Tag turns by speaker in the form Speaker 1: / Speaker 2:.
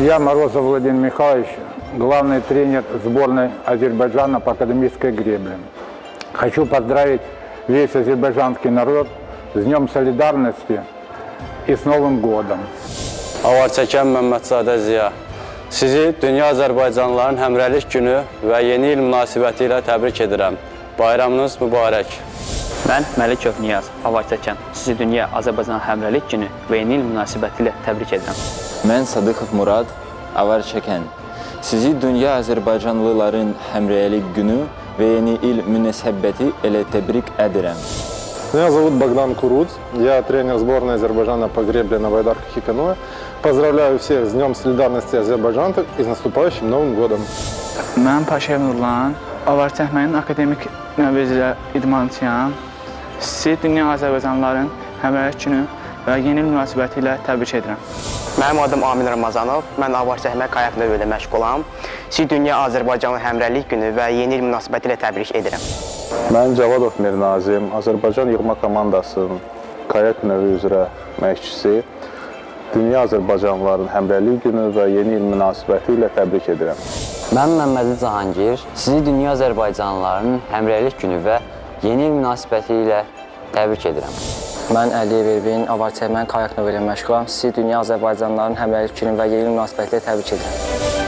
Speaker 1: Я Морозов Владимир Михайлович, главный тренер сборной Азербайджана по академической гребле. Хочу поздравить весь азербайджанский народ с Днем Солидарности и с Новым годом.
Speaker 2: Avarçəkən Məmmədzadə Ziya. Sizi Dünya Azərbaycanlıların Həmrəylik Günü və Yeni il münasibəti ilə təbrik edirəm. Bayramınız mübarək.
Speaker 3: Mən Məlikov Niyaz, avarçəkən. Sizi Dünya Azərbaycan Həmrəylik Günü və Yeni il münasibətilə təbrik edirəm.
Speaker 4: Mən Sadıxov Murad, avarçəkən. Sizi Dünya Azərbaycanlıların Həmrəylik Günü və Yeni il münasibəti ilə təbrik edirəm.
Speaker 5: Меня зовут Богдан Куруц, я тренер сборной Азербайджана по гребле на байдарках и каноэ. Поздравляю всех с Днем солидарности азербайджанцев и с наступающим Новым годом!
Speaker 6: Mən Paşayev Nurlan, avar çəkmənin akademik növü üzrə idmançıyam. Sizi Dünya Azərbaycanlıların Həmrəylik Günü və Yeni il münasibəti ilə təbrik edirəm.
Speaker 7: Mənim adım Amin Ramazanov. Mən avar çəkmə kayak növü ilə məşğulam. Sizi Dünya Azərbaycanlı Həmrəylik Günü və Yeni il münasibəti ilə təbrik edirəm.
Speaker 8: Mən Cavadov Mirnazim, Azərbaycan yığma komandasının kayak növü üzrə məşqçisi. Dünya Azərbaycanlıların Həmrəylik Günü və Yeni il münasibəti ilə təbrik edirəm.
Speaker 9: Mən Məmmədli Cahangir, sizi Dünya Azərbaycanlıların Həmrəylik Günü və Yeni il münasibəti ilə təbrik edirəm.
Speaker 10: Mən Əliyev Elvin, avar çəkmənin kayak növü ilə məşğulam. Sizi Dünya Azərbaycanlıların Həmrəylik Günü və Yeni il münasibəti ilə təbrik edirəm.